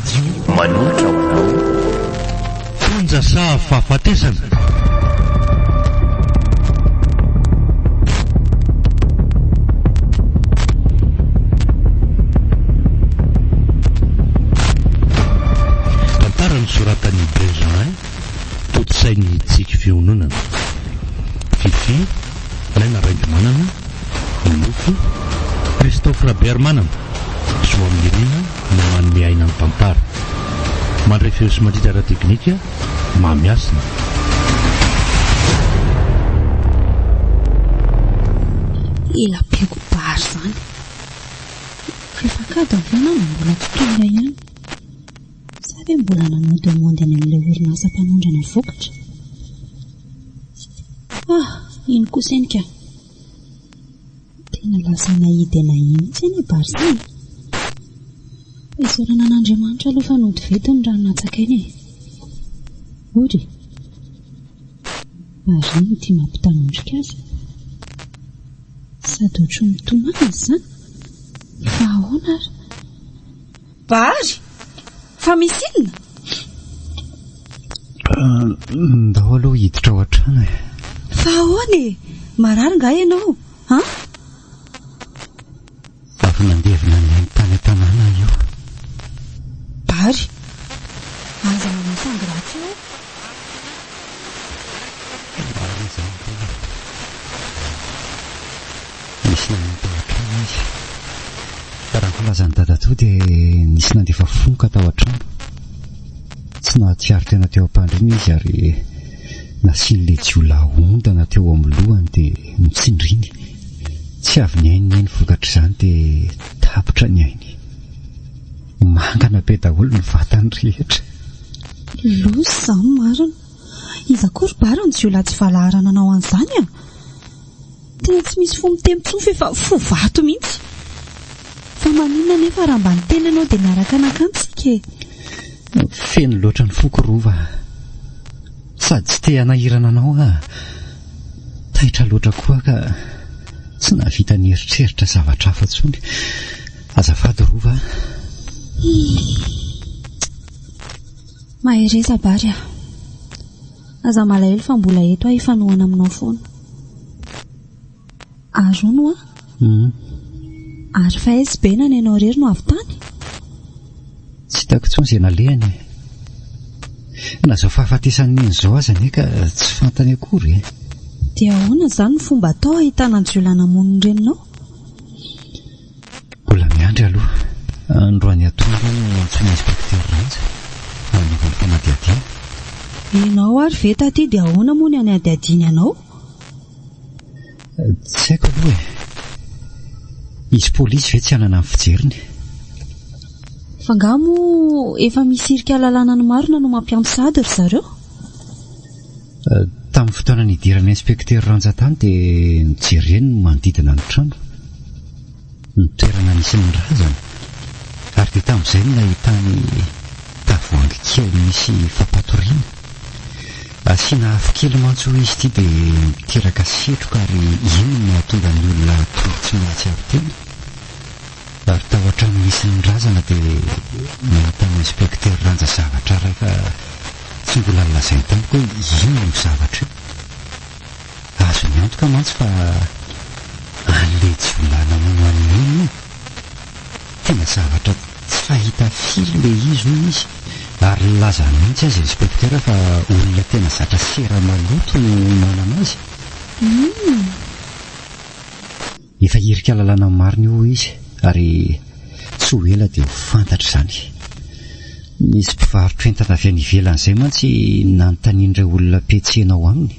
Radio Manolotra ho anao. Fonja sa fahafatesana? Tantara nosoratan'i Benjamin, tontosain'i Tsiky Fiononana. Fifi, Naina Raingomanana, Nofy, Christophe Rabearimanana, Zoaminirina no manome aina ny tantara. Mandray feo sy mandrindra ara-teknika, Mamy Hasina. Ela be ko bary zany. Rehefa kado avy eo nama mbola tsy tonga ihany. Sa ve mbola nanao demande any amin'ilay orinasa mpanondrana vokatra? Ah, iny kosa iny ka. Tena lasa nahia dia nahia mihitsy anie Barca e. Isaorana an'Andriamanitra aloha fa nody vety ny rano natsakaina e. Ory. Ary inona ity mampitanondrika azy? Sady ohatry ny mitomany izany. Fa ahoana ary? Bary! Fa misy inona? Ndao aloha hiditra ao an-trano e. Fa ahoana e? Marary nga ianao? An? Avy nandevina ny ainy tany an-tanàna aho io. Bary! Aza manao sangy ratsy eo. Marina izany Rova. Nisy namono tao an-trano izy. Raha ny filazan'i dadatoa dia nisy nandefa fonoka tao an-trano. Tsy nahatsiaro tena teo am-pandriana izy ary nasian'ilay jiolahy ondana teo amin'ny lohany dia notsindriny. Tsy avy nihaino neny vokatr'izany dia tapitra ny ainy. Mangana be daholo ny vatany rehetra. Loza izany marina. Iza akory bara ny jiolahy tsy valahara nanao an'izany a? Tena tsy misy fo miteny intsony fa efa fo vato mihitsy. Fa maninona anefa raha mba niteny ianao dia niaraka nankany tsika e? Feno loatra ny foko Rova a! Sady tsy te hanahirana anao aho. Taitra loatra koa aho ka tsy nahavita nieritreritra zavatra hafa intsony. Azafady Rova a! Mahereza Bary a! Aza malahelo fa mbola eto aho hifanohana aminao foana. Ary hono hoa? Ary fa aiza be na ny anao irery no avy tany? Tsy hitako intsony izay nalehany e. Na izao fahafatesan'i Neny izao aza anie ka tsy fantany akory e. Dia ahoana izany ny fomba atao hahitana ny jiolahy namono ny reninao? Mbola miandry aloha. Androany atoandro aho no antsoin'ny inspecteur Ranja hanaovany fanadihadiana. Ianao ary ve taty dia ahoana moa ny hanadihadiany anao? Tsy haiko aloha e. Izy polisy ve tsy hanana ny fijeriny? Fa angaha moa efa misy hirika lalàna ny marina no mampiantso sahady ry zareo? Tamin'ny fotoana nidiran'ny inspecteur Ranja tany dia nojereny ny manodidina ny trano, ny toerana nisy ny razana, ary dia tamin'izay no nahitany tavoahangy kely misy fampatoriana. Asiana afo kely mantsy hoy izy ity dia miteraka setroka ary iny no mahatonga ny olona hatory tsy mahatsiaro tena. Ary tao an-trano nisy ny razana dia nahitan'ny inspecteur Ranja zavatra iray fa tsy mbola nolazainy tamiko hoe inona io zavatra io. Azony antoka mantsy fa an'ilay jiolahy namono an'i Neny io. Tena zavatra tsy fahita firy ilay izy hoy izy ary nilaza mihitsy aza inspecteur fa olona tena zatra sera maloto no manana azy. Efa hirika lalàna marina io hoy izy ary tsy ho ela dia ho fantatra izany. Nisy mpivarotra entana avy any ivelany izay mantsy nanontanian'ireo olona mpiantsena ao aminy.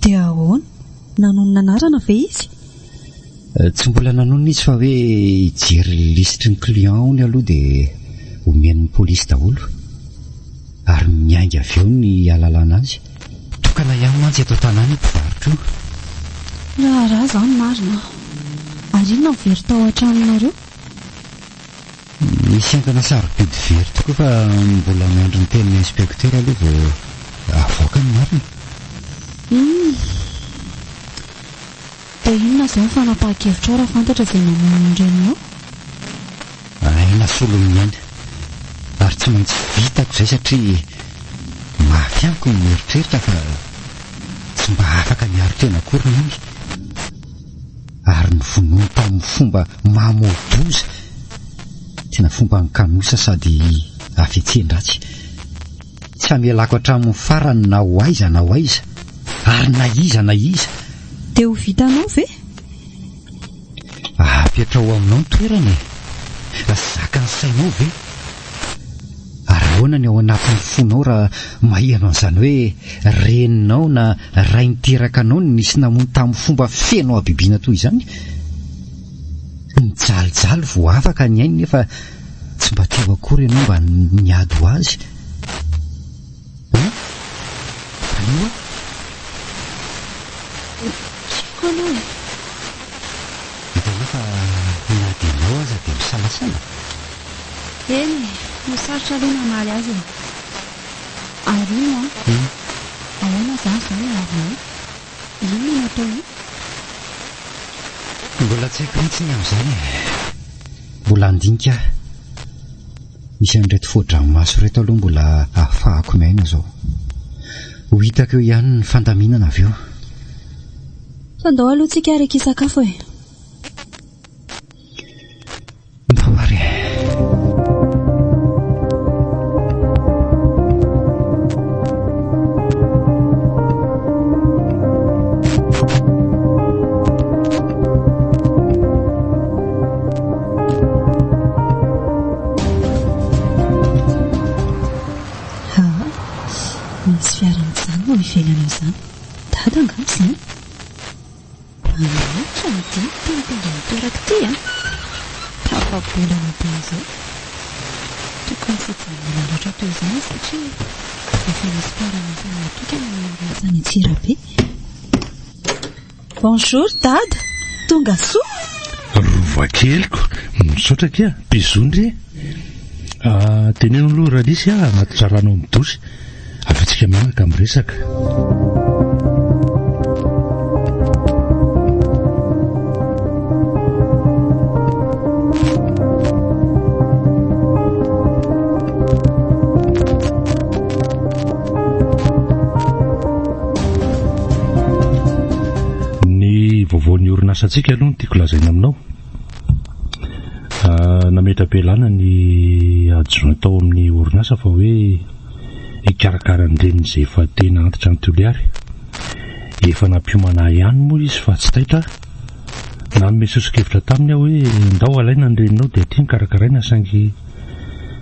Dia ahoana? Nanonona anarana ve izy? Tsy mbola nanonona izy fa hoe hijery lisitry ny client hono aloha dia omeny ny polisy daholo ary miainga avy eo ny halalana azy. Tokana ihany mantsy eto an-tanàna io mpivarotra io. Raharaha izany marina an! Ary inona no very tao an-tranonareo? Nisy entana sarobidy very tokoa fa mbola miandry ny tenin'ny inspecteur aloha vao avoaka ny marina. Humm. Dia inona izao ny fanapahan-kevitrao raha fantatra izay namono ny reninao? Aina solon'ny aina. Ary tsy. Tsy maintsy vitako izay satria mafy amiko ny mieritreritra fa tsy mba afaka niaro tena akory ny ainy. Ary novonoiny tamin'ny fomba mamoa-doza. Tena fomban'ny kanosa sady hafetsen-dratsy. Tsy hamelako hatramin'ny farany na ho aiza na ho aiza, ary na iza na iza. Dia ho vitanao ve? Apetraho aminao ny toerana e! Zakan'ny sainao ve? Ary ahoana ny ao anatin'ny fonao raha maheno an'izany hoe reninao na ray niteraka anao no nisy namono tamin'ny fomba feno habibiana toy izany? Nijalijaly vao afaka ny ainy nefa tsy mba teo akory ianao mba niady ho azy. Hein? Valio aho. Tsy haiko aloha e. Hitanao fa na dia ianao aza dia misalasala. Eny e, ho sarotra aloha ny hamaly azy e. Ary hono an, ahoana izany izao ny avinao? Inona no ataonao? Mbola tsy haiko mihitsy ny amin'izany e. Mbola handinika aho. Misy an'ireto fo-dranomaso ireto aloha mbola ahafahako miaina izao. Ho hitako eo ihany ny fandaminana avy eo. Fa ndao aloha tsika ary akia sakafo e. Ndao ary e. Aa, misy fiara mijanona ao ivelany ao izany. Dada angamba izany. Mahantra ny dimy ity mitondra ny toerako ity an! Tapa-bolana be izao. Tokony tsy hijanona loatra toy izany satria efa misy mpiara-miasa mahatoky any amin'ny orinasa any Antsirabe. Bonjour Dada, tonga soa! Rovakeliko, misaotra akia, bisous ndry e! Ah, teneno aloha Ralisy ah, anaty rano amin'ny dosy. Afatsika mianaka miresaka. Ny vaovaon'ny orinasantsika aloha no tiako lazaina aminao. Nametra-pialana ny adjoint tao amin'ny orinasa fa hoe hikarakara ny reniny izay efa tena antitra any Toliary. Efa nampiomana ahy ihany moa izy fa tsy taitra aho. Nanome soso-kevitra taminy aho hoe ndao alaina ny reninao dia aty no karakaraina saingy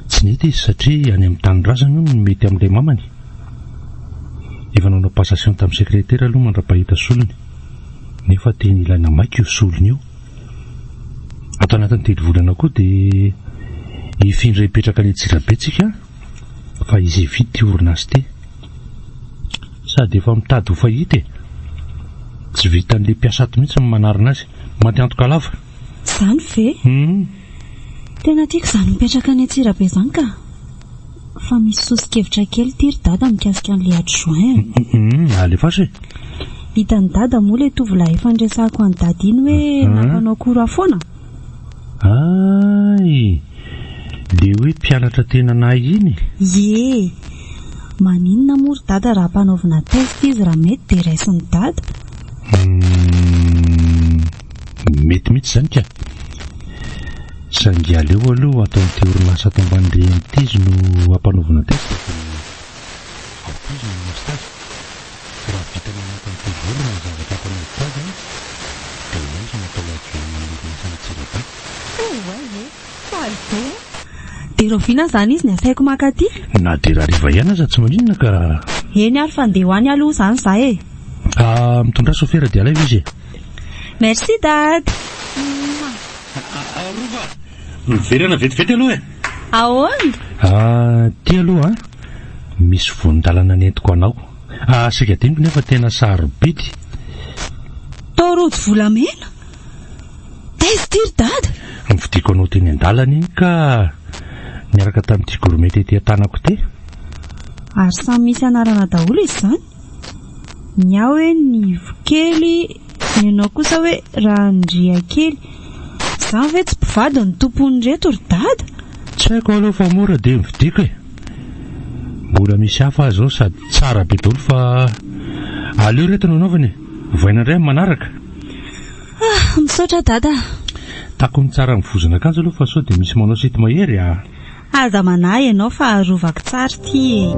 tsy nety izy satria any amin'ny tanindrazany hono no mety amin'ilay mamany. Efa nanao passation tamin'ny sekretera aloha mandra-pahita solony nefa tena ilaina maika io solony io. Ato anatin'ny telo volana koa dia hifindra hipetraka any Antsirabe tsika fa izy hividy ity orinasa ity. Sady efa mitady ho fahita e! Tsy vitan'ilay mpiasa ato mihitsy ny manarina azy. Maty antoka lava. Izany ve? Hum. Tena tiako izany mipetraka any Antsirabe izany ka. Fa misy soso-kevitra kely ity ry dada mikasika an'ilay adjoint a. Hum, alefaso e. Hitan'i dada moa ilay tovolahy efa niresahako an'i dada iny hoe nampanao cours foana? Hay! Le hoe mpianatra tena nahay iny? Ie! Maninona moa ry dada raha ampanaovina test izy raha mety dia raisin'i dada? Humm, mety mihitsy izany ka! Saingy aleo aloha ato amin'ity orinasa ato ambany rihana ity izy no ampanaovina test dia ao koa izy manao stage. Fa raha vitany ao anatin'ny telo volana ny zavatra ampanaoviko azy an, dia eo izy no atao adjoint amin'ny orinasa any Antsirabe. Oay e! Faly be aho. Dia rahoviana izany izy no asaiko maka aty? Na dia rahariva ihany aza tsy maninona ka. Eny ary fa andeha ho any aloha izany za e. Ah, mitondrà sofera dia alaivo izy e. Merci dada. Rova, miverina vetivety aloha e. Ahoana? Ah, ty aloha an, misy voan-dalana nentiko anao. Ah, saika adinoko nefa tena sarobidy. Tao rojo volamena? Taiza ity ry dada? Novidiako anao teny an-dalana iny ka, niaraka tamin'ity gourmette ety an-tanako ity. Ary samy misy anarana daholo izy izany? Ny ahy hoe Nivokely, ny anao kosa hoe Randriakely. Izany ve tsy mpivady no tompon'ireto ry dada? Tsy haiko aloha fa mora dia novidiako e! Mbola misy hafa aza ao sady tsara be daholo fa aleo ireto no anaovana e! Ovaina indray amin'ny manaraka. Ah, misaotra Dada a! Takony tsara ny vozon'akanjo aloha fa sao dia misy manao sity mahery a! Aza manahy ianao fa arovako tsara ity e!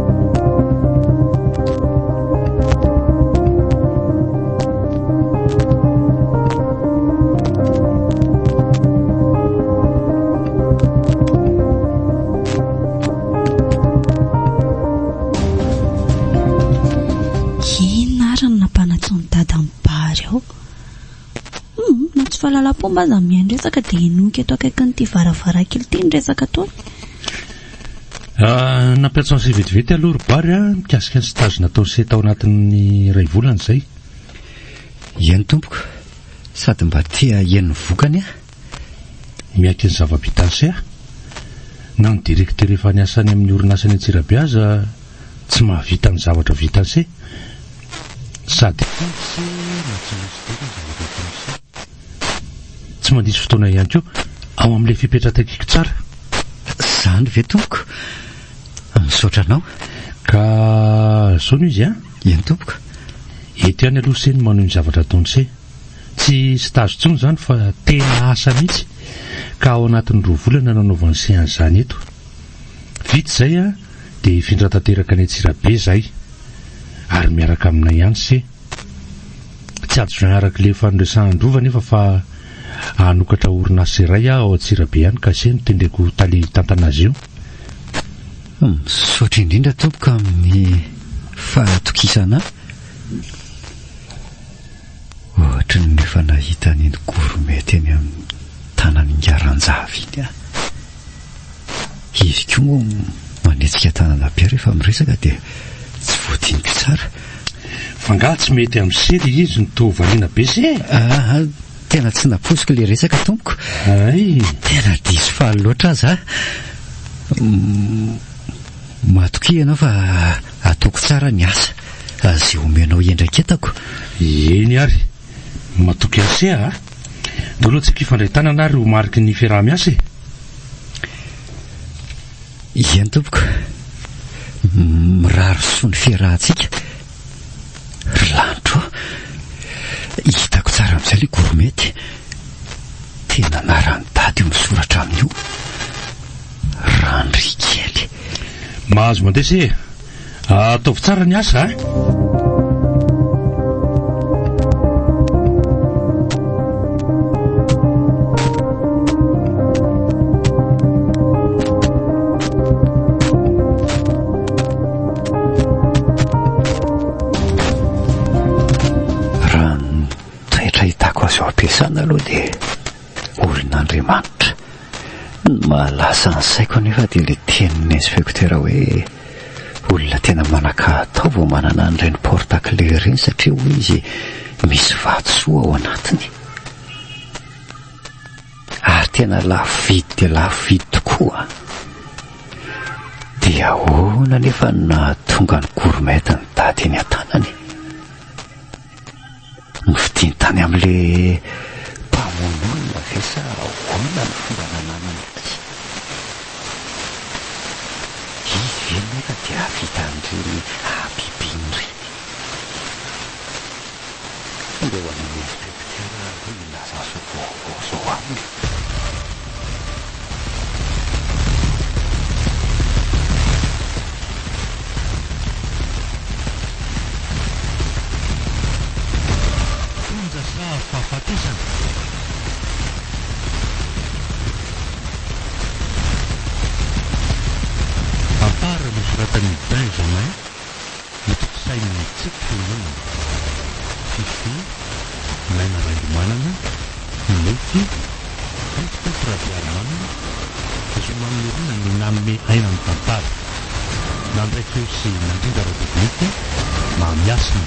Inona ary no nampanantsoin'i Dada an'i Bary ao? Humm, na tsy fahalalam-pomba aza mihaino resaka dia henoiko eto akaikin'ity varavarankely ity ny resaka ataony. Ah, nampiantso an'i Se vetivety aloha ry Bary a, mikasika ny stage nataon'i Se tao anatin'ny iray volana izay. Eny tompoko, sady mba te haheno ny vokany aho. Miaiky ny zava-bitan'i Se aho. Na ny directeur efa niasa any amin'ny orinasa any Antsirabe aza tsy mahavita ny zavatra vitan'i Se. Sady hendry se no tsy misy dera ny zavatra ataony se. Tsy mandiso fotoana ihany koa ao amin'ilay fepetra takiako tsara. Zany ve tompoko? Misaotra anao. Ka zao no izy an! Eny tompoko. Eto ihany aloha se no manohy ny zavatra ataony se. Tsy stage intsony izany fa tena asa mihitsy ka ao anatin'ny roa volana no anaovan'i se an'izany eto. Vita izay an, dia hifindra tanteraka any Antsirabe izahay. Ary miaraka aminay ihany se. Tsy adjoint araka ilay efa noresahan-dRova anefa fa hanokatra orinasa iray aho ao Antsirabe ihany ka se no tendreko ho tale hitantana azy io. Misaotra indrindra tompoko amin'ny fahatokisana ahy. Ohatry ny efa nahita an'iny gourmet teny amin'ny tanan'ingahy Ranjavy iny aho. Izy koa moa manetsika tanana be rehefa miresaka dia tsy voadiniko tsara. Fa angaha tsy mety amin'ny se le izy no toa variana be se e? Aa, tena tsy nampoiziko le resaka tompoko. Hay! Tena diso faly loatra aho za. Matokia ianao fa ataoko tsara ny asa izay omenao hiandraiketako. Eny ary. Matoky ahy se a! Ndao aloha tsika hifandray tanana ary ho mariky ny fiaraha-miasa e! Eny tompoko, mirary soa ny fiarahantsika ry lanitro a! Hitako tsara amin'izay ilay gourmette, tena anaran'i dada io misoratra aminy io, Randria kely. Mahazo mandeha se e! Ataovy tsara ny asa a! Raha ny toetra hitako azy ao am-piasana aloha dia olon'Andriamanitra. Ny mahalasa ny saiko anefa dia ilay tenin'ny inspecteur hoe olona tena manan-kahatao vao manana an'ireny porte clé ireny satria hoy izy misy vatosoa ao anatiny. Ary tena lafo vidy dia lafo vidy tokoa. Dia ahoana anefa no nahatonga ny gourmette nitady eny an-tanany? Nofidiny tany amin'ilay mpamono olona ve sa ahoana ny fomba nananany azy? Izy ve nefa dia hahavita an'ireny habibiana ireny? Ndeha ho any amin'ny inspecteur aloha hilaza an'izao vaovao izao aminy. Fonja sa fahafatesana? Tantara nosoratan'i Benjamin notontosain'i Tsiky Fiononana, Fiffi, Naina Raingomanana, Nofy, Christophe Rabearimanana, Zoma Nirina no nanome aina ny tantara. Nandray feo sy nandrindra ara-teknika, Mamihasina.